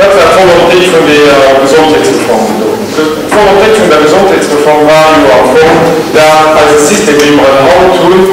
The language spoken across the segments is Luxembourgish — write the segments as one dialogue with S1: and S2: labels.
S1: Dat war d'Volontéit vun deeër Gesondheetsreform do. D'Volontéit vun der Gesondheetsreform war jo am Fong dat, eise System, wéi mer en haut hunn,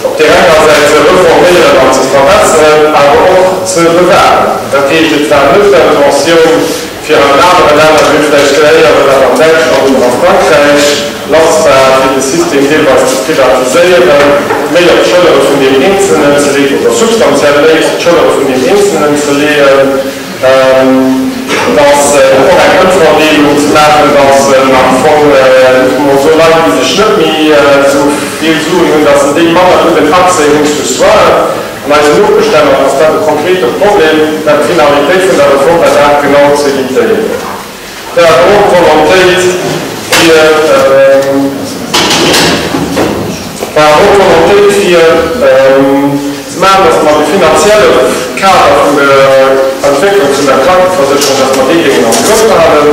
S1: op där enger Säit ze reforméieren an ze verbesseren, awer och ze bewahren. Dat heescht, et war net d'Intentioun, fir an anere Länner, mir hu vläicht gehéiert, wat an Däitschland oder a Frankräich lass war, fir de System deelweis ze privatiséieren, méi op d'Schëllere vun deem Eenzelnen ze leeën oder substantiell méi op d'Schëllere vun deem Eenzelnen ze leeën, dass och eng Ëmverdeelung ze maachen, dass am Fong mol esou Leit, déi sech net méi esou vill Suen hunn, dass se déi manner gudden Accès hunn zu Soinen. An eisen Nopeschlänner ass dat e konkrete Problem, well d'Finalitéit vun der Reform war dat genau ze evitéieren. Dat awer och d'Volontéit fir war och d'Volontéit fir ze maachen, datt mer de finanzielle Kader vun der Entwécklung vun der Krankeversécherung, datt mer dee géingen am Grëff halen.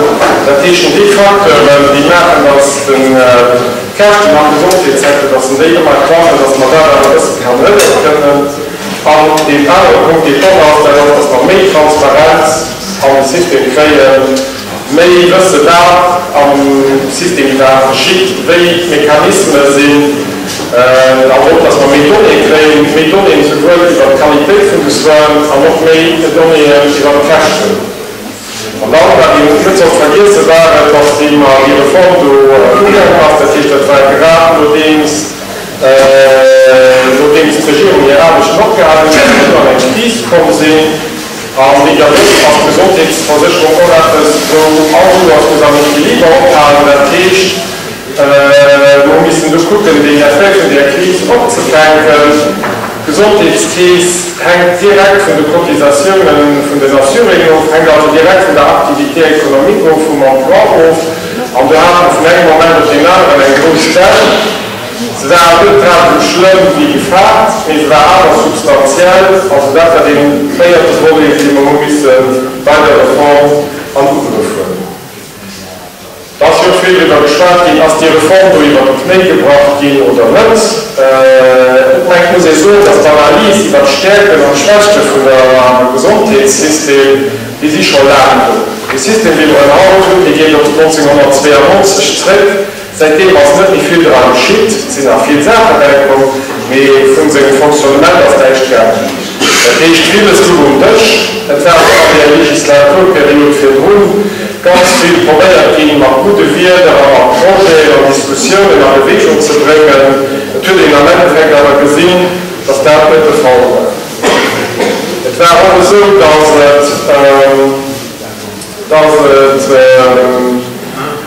S1: Dat heeschen déi Facteuren, déi maachen, datt de D'Käschten am Gesondheetssecteur, dass en déi ëmmer klammen, dass mer dat awer e bësse cadréiere kënnen. An deen anere Punkt, deen och ass, dat ass, dass mer méi Transparenz an de System kréien, méi wësse wat am System iwwerhaapt geschitt, wéi d'Mechanisme sinn, an och, dass mer méi Donnéeë kréien, méi Donnéeën souwuel iwwert d'Qualitéit vun de Soinen an och méi Donnéeën iwwert d'Käschten. An dann, wat een net sollt vergiessen, war et, dass wéi mer déi Reform do ugaangen ass, dat heescht, dat war grad nodeems, nodeems d'Regierung hir Aarbechten opgehalen huet, dass mer do an eng Kris komm sinn. A wéi Der wësst, ass d'Gesondheetsversécherung och eppes, wou all Joers muss am Equiliber ophalen. Dat heescht, Mer hu missen do kucken, deen Effet vun där Kris opzefänken. D'Gesondheetskeess hänkt direkt vun de Cotisatiounen vun den Assuréen of, hänkt also direkt vun der Activité économique of, vum Emploi of. An do hate mer vun engem Moment op deen aneren eng grouss Stell. Se war net grad esou schlëmm wéi gefaart, mee se war awer substantiell. Also dat war dee véierte Volet, dee mer hu misse bei der Reform an Ugrëff huelen. Et ass jo vill driwwer geschwat ginn, Ass déi Reform do iwwer d'Knéi gebrach ginn oder net? Ech mengen, et muss ee soen, datt d'Analys iwwer d'Stäerken an d'Schwächte vun der Gesondheetssystem, déi si scho laang do. Dee System, wéi mer en haut hunn, dee geet op 1992 zréck. Säitdeem ass net méi vill dra geschitt. Et sinn nach vill Saache bäikomm, mee vu sengem Fonctionnement ass näischt geännert ginn. Dat heescht, villes louch um Dësch. Et war och an där Legislaturperiod virdrun ganz vill probéiert ginn, mat gudde Wierder a mat Projeten an Diskussiounen a Bewegung ze bréngen. Et huet een am Endeffekt awer gesinn, dass dat net de Fall war. Et war och esou, dass et, dass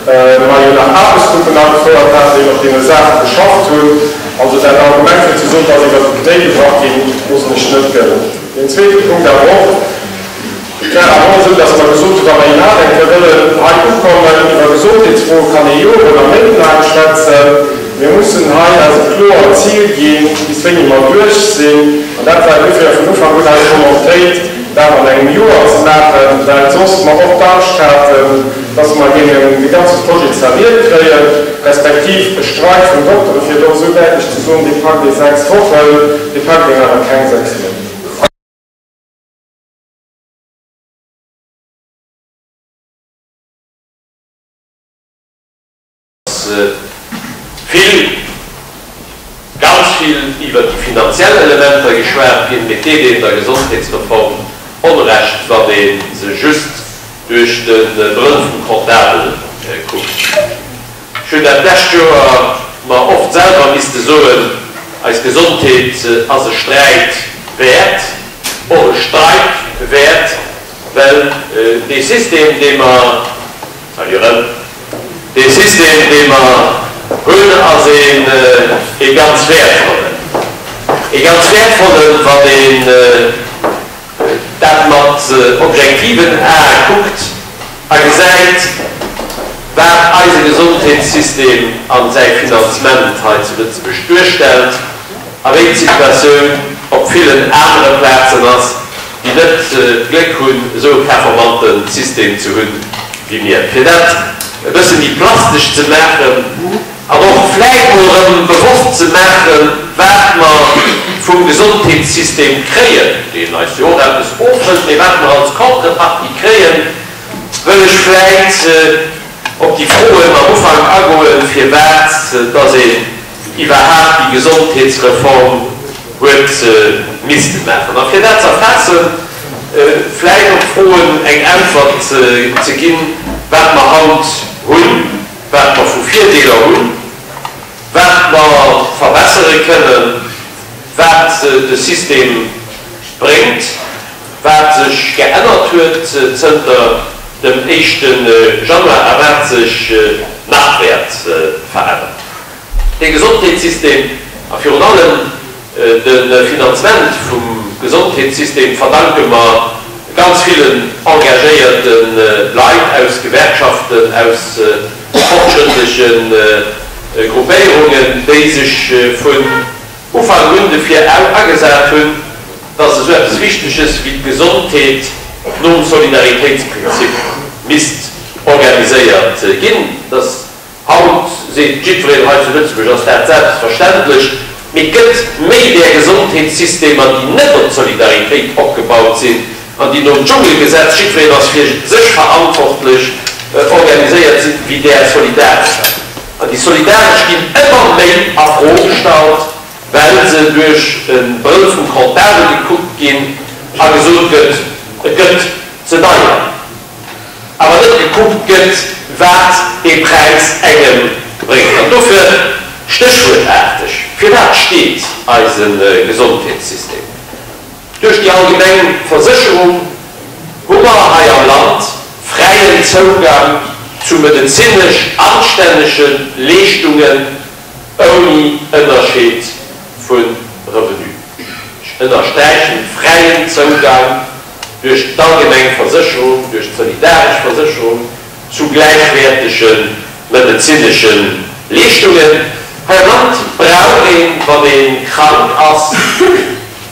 S1: et mer jo nach Aarbechtsgruppen agefouert haten, déi op deene Saache geschafft hunn. Also dat Argument fir ze soen, et ass iwwert de Knéi gebrach ginn, loossen ech net gëllen. Deen zweete Punkt awer och, Et war awer och esou, dass mer gesot hunn, wa mer iwwerhaapt eng Kéier wëllen hei ukommen, iwwer Gesondheetsfroe kann ee joren a méintlaang schwätzen, mir mussen hei eis e kloert Zil ginn, bis wéini mer duerch sinn. An dat war dofir vun Ufank un eis Volontéit, dat an engem Joer ze maachen, well soss mer och d'Angscht haten, dass mer géingen de ganze Projet zerriet kréien, respektiv e Streik vun Doktere fir et och esou däitlech ze soen, dee packt ee 6 Wochen, dee packt een awer keng 6 Méint.
S2: Ass vill, ganz vill iwwert déi finanziell Elementer geschwat ginn, mee et deet een der Gesondheetsreform Onrecht, wann ee se just duerch de Brëll vum Comptabel kuckt. Ech hunn dat d'lescht Joer mer oft selwer misste soen, Eis Gesondheet ass e Sträit wäert, och e Streik wäert, well dee System, dee mer, Salut erëm, dee System, dee mer hunn, ass een ee ganz wäertvollen. Ee ganz wäertvollen, wann een dat mat objektiven Ae kuckt a gesäit, wat eise Gesondheetssystem a säi Finanzement hei zu Lëtzebuerg duerstellt a wéi d'Situatioun op villen anere Plazen ass, déi net d'Gléck hunn, esou e performante System ze hunn wéi mir. Fir dat e bësse méi plastesch ze maachen an och vläicht mol erëm bewosst ze maachen, wat mer. vum Gesondheetssystem kréien, deen eis jo och eppes ofhëlt, mee wat mer als Contrepartie kréien, wëll ech vläit op déi Froen am Ufank agoen, firwat dass een iwwerhaapt déi Gesondheetsreform huet misste maachen. A fir dat z'erfaassen, vläit op d'Froen eng Äntwert ze ginn, wat mer haut hunn, wat mer vu Virdeeler hunn, wat mer verbessere kënnen, wat de System bréngt, wat sech geännert huet zënter dem éischte Januar a wat sech nach wäert veränneren. De Gesondheetssystem a virun allem de Finanzement vum Gesondheetssystem verdanke mer ganz villen engagéierte Leit aus Gewerkschaften, aus fortschrëttleche Gruppéierungen, déi sech vun Ufank un dofir agesat hunn, dass esou eppes Wichteges wéi d'Gesondheet nom Solidaritéitsprinzip misst organiséiert ginn. Dass Haut seet jiddwereen, hei zu Lëtzebuerg ass dat selbstverständlech, mee et gëtt méi där Gesondheetssystemer, déi net op d'Solidaritéit opgebaut sinn an déi nom Dschungelgesetz, jiddwereen ass fir sech verantwortlech, organiséiert sinn, wéi där solidarescher. An déi solidaresch ginn ëmmer méi a Fro gestallt, well se duerch e Brëll vum Comptable gekuckt ginn a gesot gëtt, et gëtt ze deier. Awer net gekuckt gëtt, wat dee Präis engem bréngt. An dofir stéchwuertaarteg, Firwat steet eise Gesondheetssystem? Duerch déi allgemeng Versécherung hu mer hei am Land fräien Zougang zu medezinesch anstännege Leeschtungen ouni Ënnerscheed vu Revenu. Ech ënnersträichen, fräien Zougang duerch d'allgemeng Versécherung, duerch d'solidaresch Versécherung zu gläichwäertege medezinesche Leeschtungen. Hei am Land brauch een, wann ee krank ass,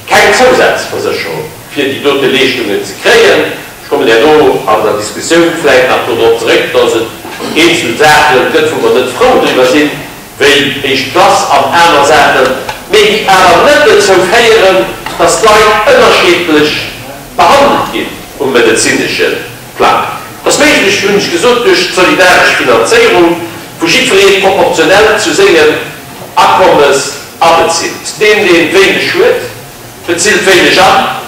S2: keng Zousazversécherung, fir déi dote Leeschtungen ze kréien. Ech kommen herno an der Diskussioun vläicht nach dodrop zeréck, dass et eenzel Saache gëtt, wou mer net frou driwwer sinn, wéi éischt Klass an aner Saachen, mee déi awer net dozou féieren, dass d'Leit ënnerscheedlech behandelt ginn um medezinesche Plang. Et ass méiglech, hunn ech gesot, duerch d'solidaresch Finanzéierung, wou jiddweree proportionell zu sengem Akommes abezilt. Deen, dee wéineg huet, Bezilt wéineg an.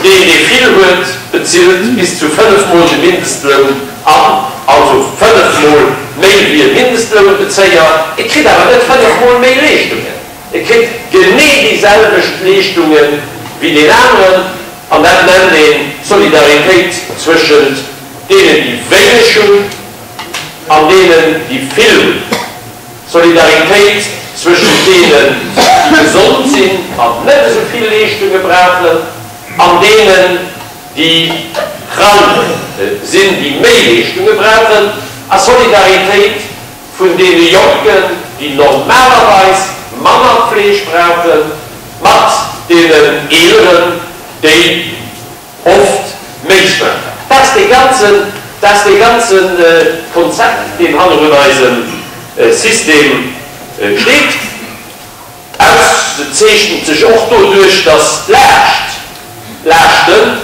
S2: Deen, dee vill huet, bezilt bis zu 5 Mol de Mindestloun an, also 5 Mol méi wéi e Mindestlounbezéier. E kritt awer net 5 Mol méi Leeschtungen, e kritt genee déi selwecht Leeschtunge wéi deen aneren. An dat nennt ee Solidaritéit zwëschent deenen, déi wéineg hunn, an deenen, déi vill hunn. Solidaritéit zwëschent deenen, déi gesond sinn an net esou vill Leeschtunge brauchen, an deenen, déi krank sinn, déi méi Leeschtunge brauchen, a Solidaritéit vun deene Jonken, déi normalerweis manner Fleeg brauchen, mat deenen Eeleren, déi oft méi schwach. Dat ass dee ganzen, dat ass dee ganze Konzept, deen hannerun eisem System steet. Auszeechent sech och doduerch, dass d'Laascht, d'Laaschten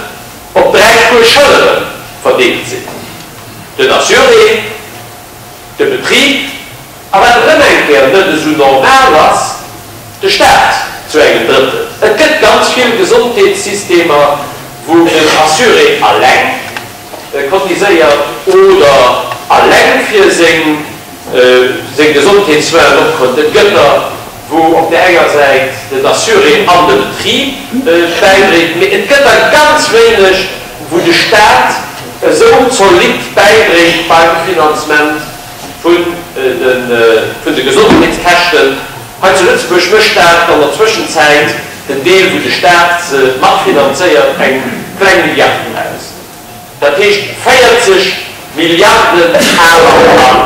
S2: op 3 Puer Schëllere verdeelt sinn, den Assuré, de Betrib A wat erëm eng Kéier net esou normal ass, de Staat zu engem Drëttel. Et gëtt ganz vill Gesondheetssystemer, wou den Assuré alleng cotiséiert oder alleng fir seng seng Gesondheetssoinen opkënnt. Et gëtt der, wou op där enger Säit den Assuré an de Betrib bäidréit, mee et gëtt der ganz wéineg, wou de Staat esou zolidd bäidréit beim Finanzement vun de Gesondheetskäschten. Hei zu Lëtzebuerg mécht dat an der Zwëschenzäit den Deel, wou de Staat matfinanzéiert, eng kleng Milliard aus. Dat heescht 40 Milliarden aler Frang.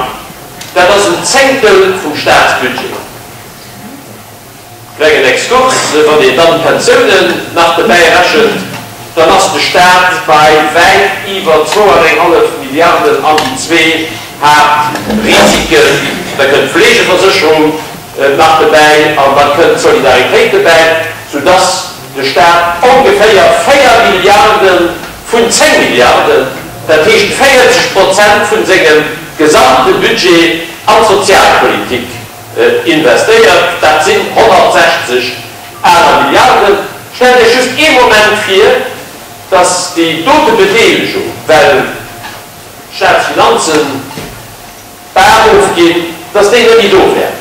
S2: Dat ass en Zéngtel vum Staatsbudget. Klengen Exkurs, Wann een dann d'Pensiounen nach dobäi rechent, dann ass de Staat bei wäit iwwer zwou an eng hallef Milliarden an déi zwee Haaptrisiken, da kënnt d'Fleegeversécherung nach dobäi an da kënnt d'Solidaritéit dobäi. Soudass de Staat ongeféier 4 Milliarde vun 10 Milliarden, dat heescht 40 Prozent vun sengem gesamte Budget an d'Sozialpolitik investéiert. Dat sinn 160 aner Milliarden. Stellt Iech just ee Moment vir, dass déi dote Bedeelegung, well d'Staatsfinanzen, Bar ofginn, dass déi net méi do wär.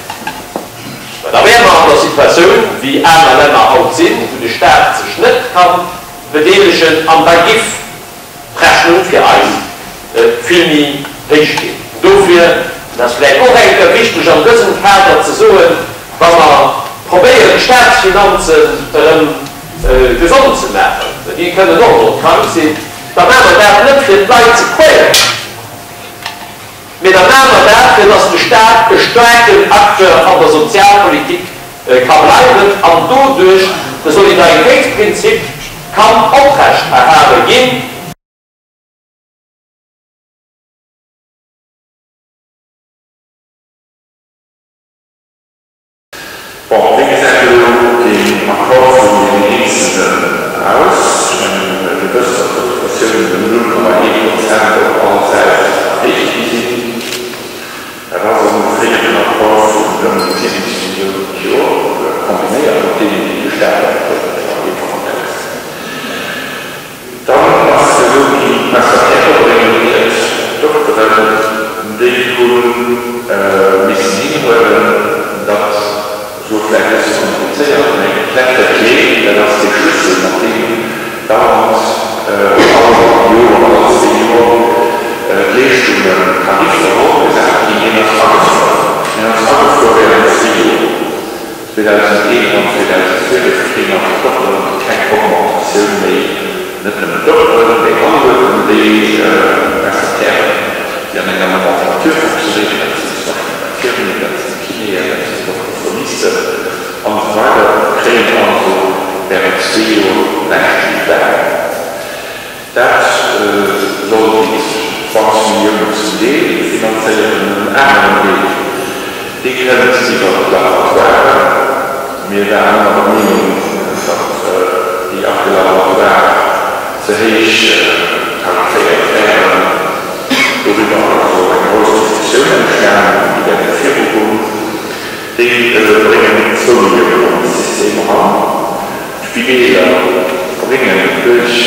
S2: Mä da wäre mer an der Situatioun, wéi aner Länner haut sinn, wou de Staat sech net ka bedeelegen, an da giff d'Rechnung fir eis vill méi héich ginn. Dofir, an dat ass vläicht och eng Kéier wichteg an dësem Kader ze soen, wa mer probéieren d'Staatsfinanzen erëm gesond ze maachen, well déi kënnen och emol krank sinn, da maache mer dat net fir d'Leit ze quälen, Mee da maache mer dat, fir dass de Staat e staarken Acteur an der Sozialpolitik ka bleiwen an doduerch de Solidaritéitsprinzip kann oprechterhale ginn.
S3: Bon, wéi gesäit elo deen Accord vun deenen Eenzelnen aus? Ech mengen, Dir wësst, datt d'Cotisatiounen ëm 0,1 Prozent op all Säit erhéicht gi sinn. Dat ass ongeféier en Accord vun ëm 70 Milliounen d'Joer, kombinéiert mat deenen, déi de Staat och huet an deem Kontext. Dann ass elo déi Prestataire bréngen iert d'Dokteren, déi hu missen hinhuelen, dat ass elo vläicht e bësse komplizéiert, mä d'Clef de clé, dat ass dee Schlüssel, mat deem dauernd all Joer, all zwee Joer d'Leeschtungen, d'Tariffer eropgesat ginn, deen ass agefruer. Deen ass agefruer während zwee Joer. 2001 an 2012 kréien also d'Dokteren keng Augmentatioun méi, net nëmmen d'Dokteren, mee alleguerten déi Prestataires, déi an enger Nomenclature fonctionnéieren, dat sinn zum Beispill d'Infirmieren, dat sinn d'Kinéen, dat sinn d'Orthophonisten an esou weider, kréien also während zwee Joer näischt méi bäi. Dat soll déi 20 Milliounen zum Deel finanzéieren. En aneren Deel, dee kënnt iwwer d'Laboratoiren. Mir waren ëmmer der Meenung, datt déi Actes de laboratoire ze héich tariféiert wären. Doriwwer ass also eng grouss Diskussioun entstanen, déi wäert och virugoen. Déi bréngen zwou Milliounen an de System eran. D'Spideeler bréngen duerch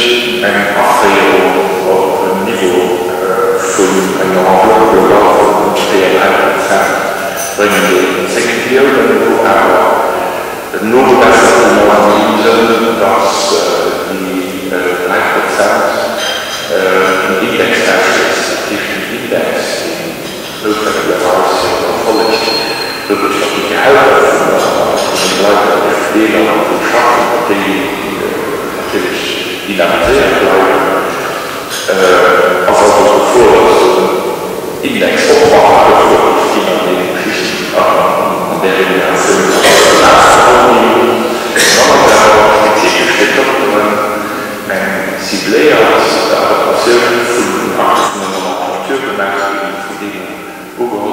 S3: eng Aféierung op en Niveau vun enger Enveloppe globale vun ongeféier 3 Prozent bréngen déi 10 Milliounen, wou awer nogebessert ginn ass an deem Sënn, datt déi 3 Prozent den Index ausschléissen, dat heescht den Index, deen noutwendegerweis jo da follegt, doduerch datt déi Gehälter vun der, vun den Leit an de Spideeler an esou schaffen, datt déi natierlech dynamiséiert bleiwen, ass also d'Gefor, datt den Index och mat agefuer géif ginn an deem just an där Remuneratioun erausgeholl ginn. Dann ass awer spezifesch fir d'Dokteren eng cibléiert Adaptatioun vun den Akte vun der Nomenclature gemaach ginn, vun deenen ugeholl.